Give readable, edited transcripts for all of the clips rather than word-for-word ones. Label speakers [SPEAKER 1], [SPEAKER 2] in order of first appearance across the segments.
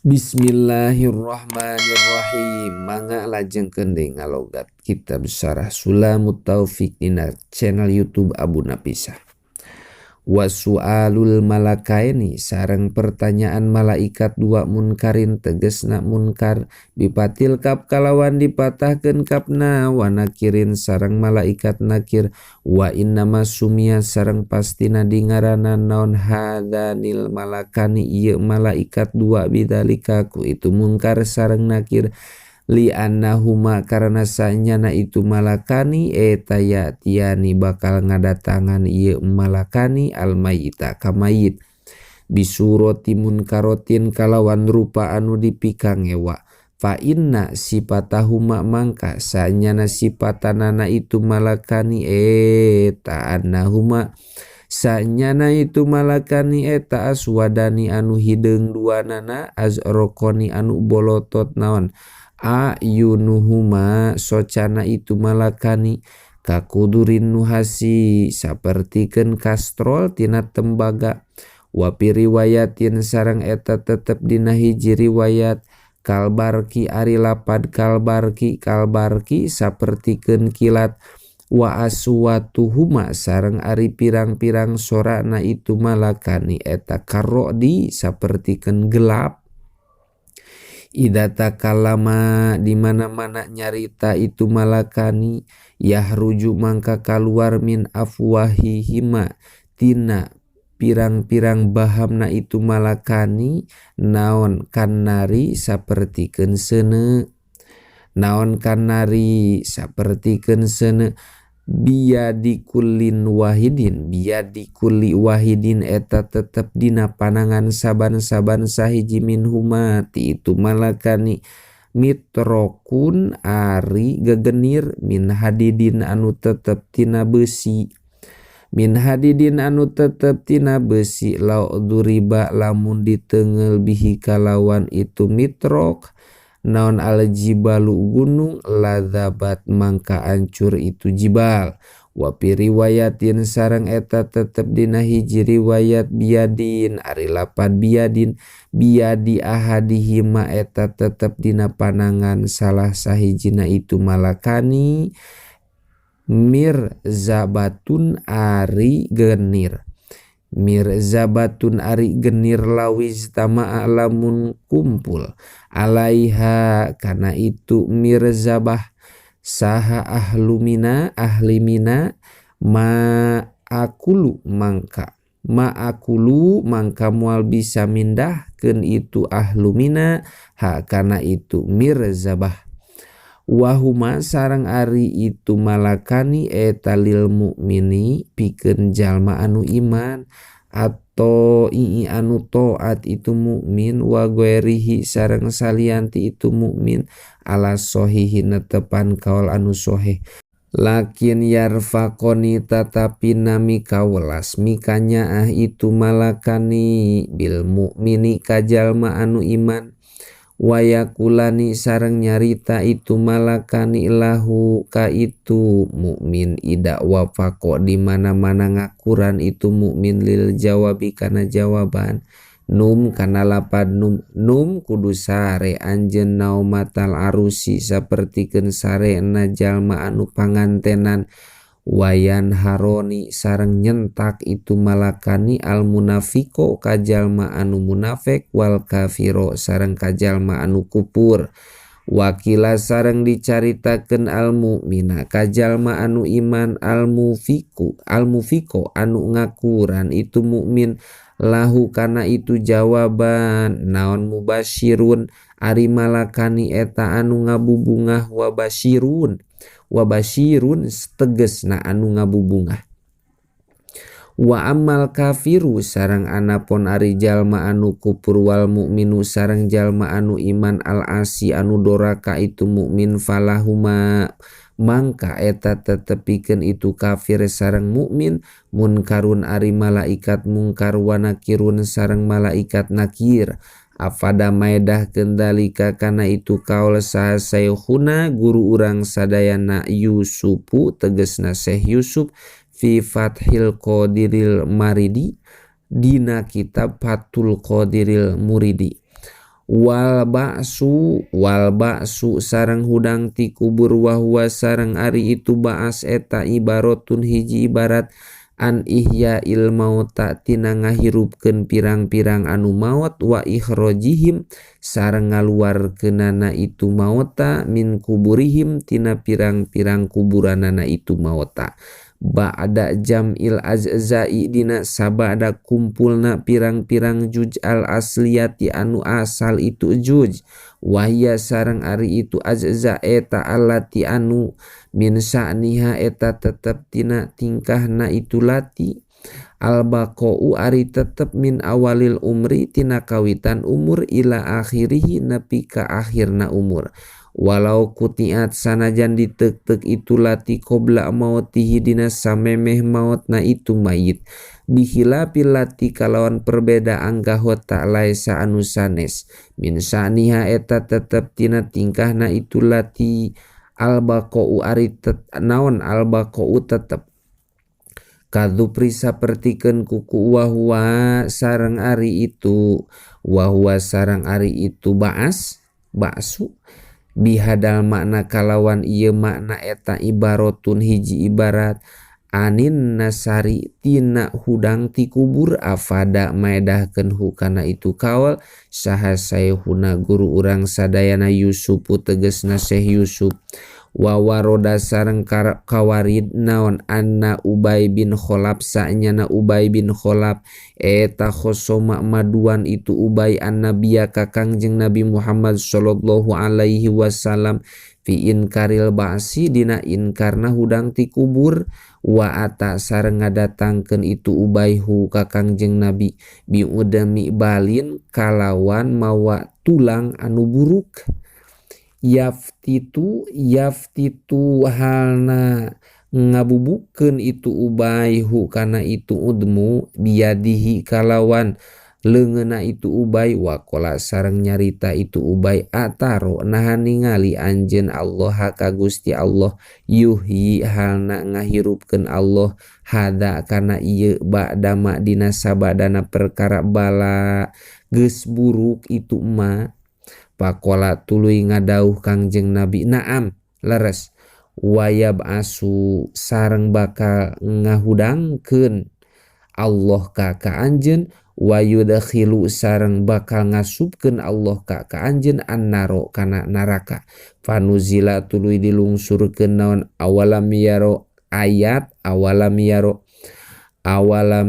[SPEAKER 1] Bismillahirrahmanirrahim. Mangga lajengkeun deui ngalogat kitab Syarah Sulamut Taufik dina channel YouTube Abu Napisah. Wa su'alul malakaini sareng pertanyaan malaikat dua munkarin tegesna munkar bifathil kaf kalawan dipatahkeun kafna wa nakirin sareng malaikat nakir wa innama summiya sareng pastina dingaranan naon hadzanil malakani ieu malaikat dua bidzalika ku itu munkar sareng nakir li annahuma karena sanyana itu malakani eta ya'tiyani bakal ngadatangan ieu malakani al mayyita ka mayit bisurati munkarotin kalawan rupa anu dipikangewa fa inna sifatahuma mangka sanyana sifatanana itu malakani eta annahuma sanyana itu malakani eta aswadani anu hideung duanana azraqani anu bolotot naon ayunuhuma socana itu malakani kakudurin nuhasi sapertikeun kastrol tina tembaga wa fi riwayatin sareng eta tetep dina hiji riwayat kalbarki ari lapad kalbarki kalbarki sapertikeun kilat wa aswatuhuma sareng ari pirang-pirang sorana itu malakani eta karodi sapertikeun gelap. Idza takallama di mana-mana nyarita itu malakani yahruju mangka kaluar min afwahihima tina pirang-pirang bahamna itu malakani naon kannari sapertikeun seuneu naon kannari sapertikeun seuneu biyadi kullin wahidin biyadi kulli wahidin eta tetep dina panangan saban-saban sahiji minhuma ti itu malakani mitrokun ari gegenir min hadidin anu tetep tina besi min hadidin anu tetep tina besi lau duriba lamun diteunggeul bihi kalawan itu mitrok naon aljibalu gunung ladzabat mangka ancur itu jibal wa fi riwayatin sareng eta tetep dina hiji riwayat biadin ari lapad biadin biadi ahadihima eta tetep dina panangan salah sahijina itu malakani mirzabatun ari genir mirzabatun ari genir lawiz tama'a lamun kumpul alaiha kana itu mirzabah saha ahlu mina ahli mina ma'akulu mangka ma'akulu mangka moal bisa mindahkeun itu ahlu mina ha kana itu mirzabah wahuma sareng ari itu malakani eta lil mukmini pikeun jalma anu iman atau ii anu taat itu mukmin wa ghairihi sareng salianti itu mukmin ala sahihi netepan kaul anu sahih lakin yarfaqoni tatapi nami kawelas mikanyaah itu malakani bil mukmini ka jalma anu iman wayakulani sareng nyarita itu malakani lahu ka itu mukmin ida wafaqo di mana-mana ngakuran itu mukmin lil jawabi kana jawaban num kana lapad num num kudu sare anjeun naumatal arusi sapertikeun sarena jalma anu pangantenan wayan haroni sareng nyentak itu malakani al munafiko ka jalma anu munafik wal kafiro sareng ka jalma anu kupur wakila sareng dicaritakeun al mukmina ka jalma anu iman al mufiku al mufiko anu ngakuran itu mukmin lahu kana itu jawaban naon mubasyirun ari malakani eta anu ngabubungah wa basyirun wa basyirun tegesna anu ngabubungah wa ammal kafiru sareng anapun ari jalma anu kupur wal mukminu sareng jalma anu iman al asi anu doraka itu mukmin falahuma mangka eta tetepikeun itu kafir sareng mukmin munkarun ari malaikat mungkar wa nakirun sareng malaikat nakir afada maedahkeun dalika kana itu kaul saha saykhuna guru urang sadayana Yusufu tegesna Syekh Yusuf fi Fathil Qadiril Maridi dina kitab Fathul Qadiril Muridi. Wal ba'su sareng hudang ti kubur wa huwa sareng ari itu ba'as eta ibaratun hiji ibarat an ihya'il mauta tina ngahirupkeun pirang-pirang anu maot wa ikhrajihim sareng ngaluarkeunana itu mauta min kuburihim tina pirang-pirang kuburanana itu mauta ba'da jam'il ajza'i dina sabada kumpulna pirang-pirang juj al asliyati anu asal itu juj wahya sareng ari itu ajza eta allati anu min sa'niha eta tetep tina tingkahna itu lati al baqa'u ari tetep min awalil umri tina kawitan umur ila akhirihi nepi ka akhirna umur walau kutiat sanajan ditek-tek itu lati qobla mautihi dina samemeh mautna itu mayit bihilafil lati kalawan perbedaan gahota laisa anu sanes min sa'niha eta tetep tina tingkahna itu lati al baqa'u ari naon al baqa'u tetep kadzupri sapertikeun kuku wahwa sareng ari itu wahwa sareng ari itu ba'as ba'su bihadal makna kalawan ieu makna eta ibaratun hiji ibarat anin nasari tina hudang ti kubur afada maedahkeun hukana itu kaol saha saehuna guru urang sadayana Yusufu tegasna Syekh Yusuf wawaroda sareng kawarid naon anna Ubay bin Kholab sanyana Ubay bin Kholab eta khosoma maduan itu Ubay annabiya ka Kangjeng Nabi Muhammad sallallahu alaihi wasallam fi inkaril ba'si dina inkarna hudang ti kubur wa ata sareng ngadatangkeun itu Ubayhu ka Kangjeng Nabi biudami balin kalawan mawa tulang anu buruk yaftitu halna ngabubukeun itu Ubayhu kana itu udmu biadihi kalawan leungeunna itu Ubay waqala sareng nyarita itu Ubay ataro naha ningali anjeun Allah ka Gusti Allah yuhyi halna ngahirupkeun Allah hada kana ieu ba'dama dina sabadana perkara bala geus buruk itu ma pakola tuluy ngadauh Kangjeng Nabi naam leres wayab asu sareng bakal ngahudangkeun Allah ka ka anjeun wayudkhilu sareng bakal ngasupkeun Allah ka ka anjeun annaro kana neraka fanuzila tuluy dilungsurkeun naon awalam yaro ayat awalam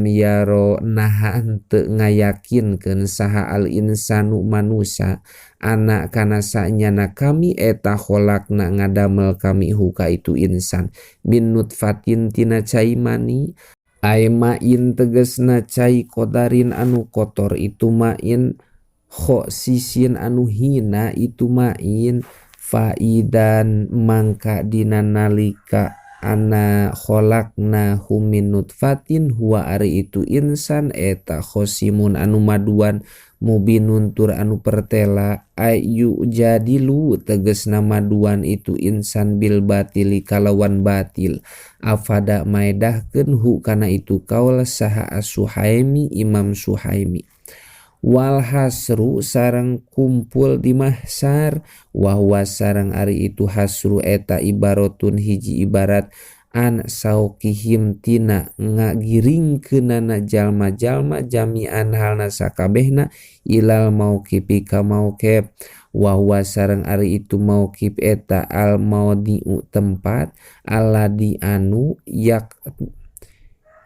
[SPEAKER 1] yaro naha henteu ngayakinkeun saha al insanu manusa anak kana sanyana kami eta kholakna ngadamel kami huka itu insan min nutfatin tina cai mani ay ma'in tegesna cai kodarin anu kotor itu ma'in khosisin anu hina itu ma'in faidan mangka dina nalika ana kholakna min nutfatin huwa ari itu insan eta khosimun anu maduan mubinun tur anu pertela ayu jadilu tegesna maduan itu insan bil batili kalawan batil afada maedahkeun hu kana itu kaul saha as-Suhaimi Imam Suhaimi wal hasru sareng kumpul di mahsyar wa huwa sareng ari itu hasru eta ibaratun hiji ibarat an saukihim tina ngagiringkeunana jalma-jalma jami'an halna sakabehna ilal mauqifi ka mauqif wa huwa sareng ari itu mauqif eta al maudi'u tempat aladi anu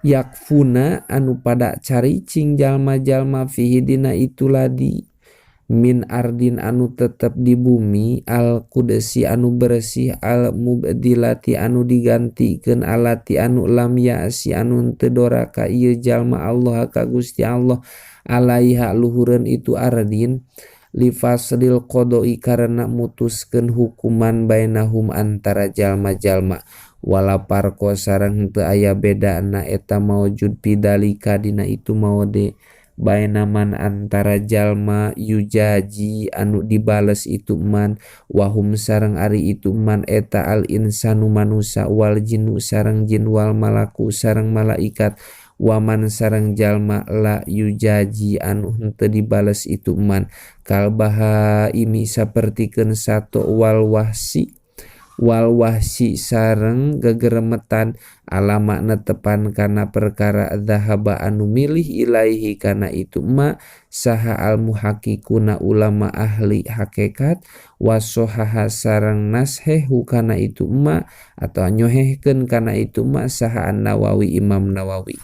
[SPEAKER 1] yakfuna anu pada caricing jalma-jalma fihi dina itu ladi min ardin anu tetep di bumi al qudsi anu bersih al mubdilati anu digantikeun alati anu lam ya'si anu teu doraka ieu jalma Allah ka Gusti Allah alaiha luhureun itu ardin li faslil qada'i karena mutuskeun hukuman bainahum antara jalma-jalma wala parko sareng teu aya bedana eta maujud pidalika dina itu maude bainaman antara jalma yujaji anu dibales itu man wahum sareng ari itu man eta al insanu manusa wal jinnu sareng jin wal malaku sareng malaikat Waman sareng jalma la yujaji anu henteu dibales itu man kal bahaimi sapertikeun sato wal wahsi sareng gegeremetan alama netepan kana perkara dzahaba anu milih ilaihi kana itu ma saha al muhaqqiquna ulama ahli hakikat wasohaha sareng nashehu kana itu ma atau nyohehkeun kana itu ma saha an-Nawawi Imam Nawawi.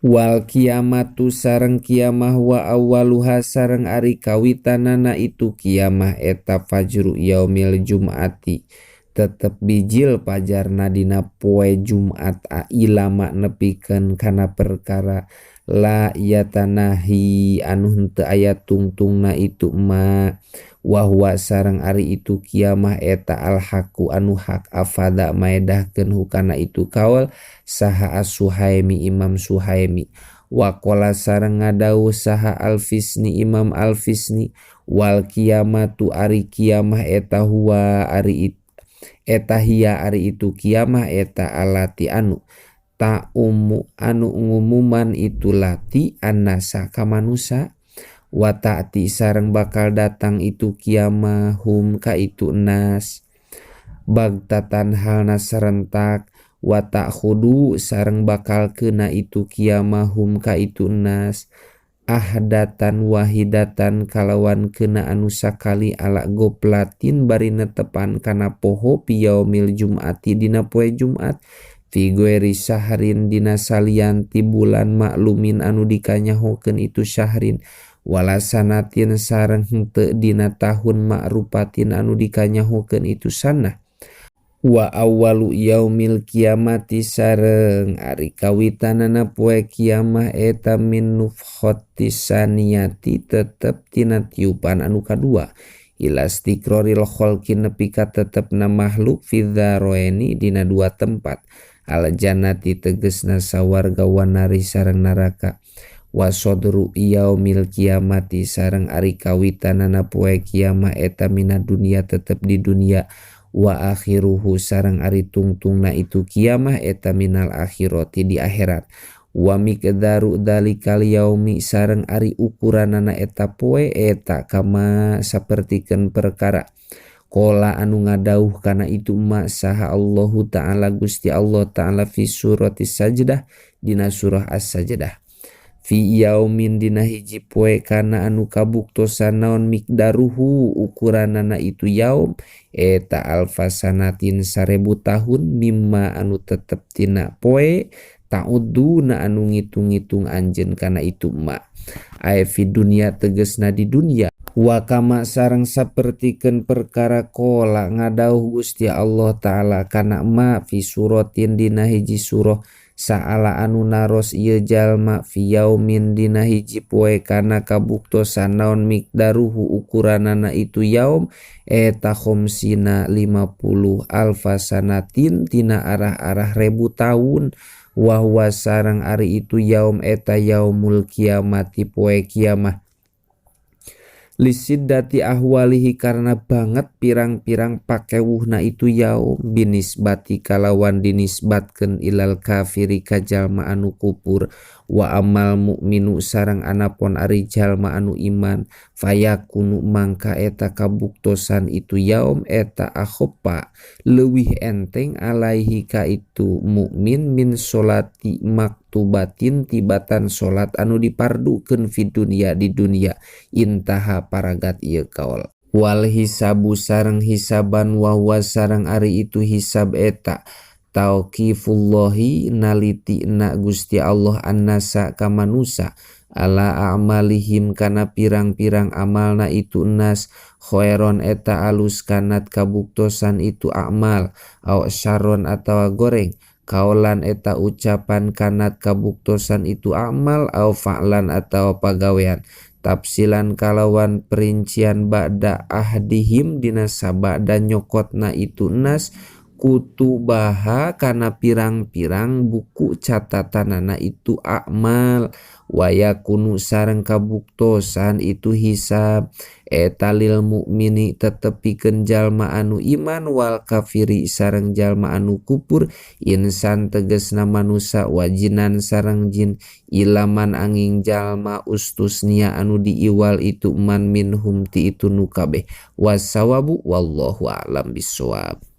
[SPEAKER 1] Wal kiamatu sareng kiamah wa awwaluha sareng ari kawitanana itu kiamah eta fajru yaumil jum'ati tetep bijil pajarna dina poe Jumat ilama nepikeun kana perkara la yatanahi anu henteu aya tungtungna itu ma wa huwa sareng ari itu kiamah eta al haqu anu hak afada maedahkeun hukana itu kaul saha as-Suhaimi Imam Suhaimi wa qala sareng ngadawuh saha al-Fisni Imam al-Fisni wal kiamatu ari kiamah eta huwa ari eta hiya ari itu kiamah eta alati anu ta'umu anu ngumuman itu lati annasa ka manusa wa ta'ti sareng bakal datang itu kiamah hum ka itu nas bagtatan halna serentak wa ta'khudu sareng bakal kena itu kiamah hum ka itu nas ahdatan wahidatan kalawan kena anu sakali ala goplatin bari netepan kana poho pi yaumil jum'ati dina poe Jumat fi ghairi syahrin dina salian ti bulan maklumin anu dikanyahokeun itu syahrin wala sanatin sareng henteu dina tahun ma'rufatin anu dikanyahokeun itu sanah wa awwalu yaumil kiamati sareng ari kawitanana poe kiamah eta min nufkhati saniyati tetep tina tiupan anu kadua ila istiqraril khalqi nepi ka tetepna makhluk fi dzaraini dina dua tempat al jannati tegesna sawarga wa nari sareng neraka wa sadru yaumil kiamati sareng ari kawitanana poe kiamah eta mina dunia tetep di dunia wa akhiruhu sareng ari tungtungna itu kiamah eta minal akhirati di akhirat wa miqdaru dzalikal yaumi sareng ari ukuranana eta poe eta kama sapertikeun perkara qala anu ngadauh kana itu ma saha Allahu ta'ala Gusti Allah ta'ala fi surati sajdah dina surah as-sajdah fi yaumin dina hiji poe kana anu kabuktosan naon miqdaruhu ukuranana itu yaum eta alfasanatin 1000 tahun mimma anu tetep tina poe ta'uduna anu ngitung-ngitung anjeun kana itu ma ae fi dunya tegesna di dunya wa kama sareng sapertikeun perkara qala ngadauh Gusti Allah ta'ala kana ma fi suratin dina hiji surah sa'ala anu naros ieu jalma fi yaumin dina hiji poe kana kabuktosan naon miqdaruhu ukuranana itu yaum eta khamsina 50 alfasanatin tina arah-arah ribu tahun wa huwa sareng ari itu yaum eta yaumul kiamati poe kiamah lisiddati ahwalihi karena banget pirang-pirang pakewuhna itu yaum binisbati kalawan dinisbatkeun ilal kafiri ka jalma anu kupur wa amal mukminu sareng anapon ari jalma anu iman fayakunu mangka eta kabuktosan itu yaum eta akhopa leuwih enteng alaihi ka itu mukmin min solati maktubatin tibatan salat anu dipardukeun fi dunya di dunya intaha paragat ieu kaul wal hisabu sareng hisaban wa huwa sareng ari itu hisab eta tauqifullahi naliti na Gusti Allah annasa ka manusa ala a'malihim kana pirang-pirang amalna itu nas khairon eta alus kanat kabuktosan itu amal au syarron atawa goreng kaulan eta ucapan kanat kabuktosan itu amal au fa'lan atawa pagawean tafsilan kalawan perincian ba'da ahdihim dina sabada nyokotna itu nas Kutubaha kana pirang-pirang buku catatanana itu amal wayakunu sareng kabuktosan itu hisab eta lil mukmini tetep pikeun jalma anu iman wal kafiri sareng jalma anu kupur insan tegesna manusa wajinan sareng jin ilaman angin jalma ustusnia anu diiwal itu man minhum ti itu nu kabeh wasawabu wallahu a'lam bissawab.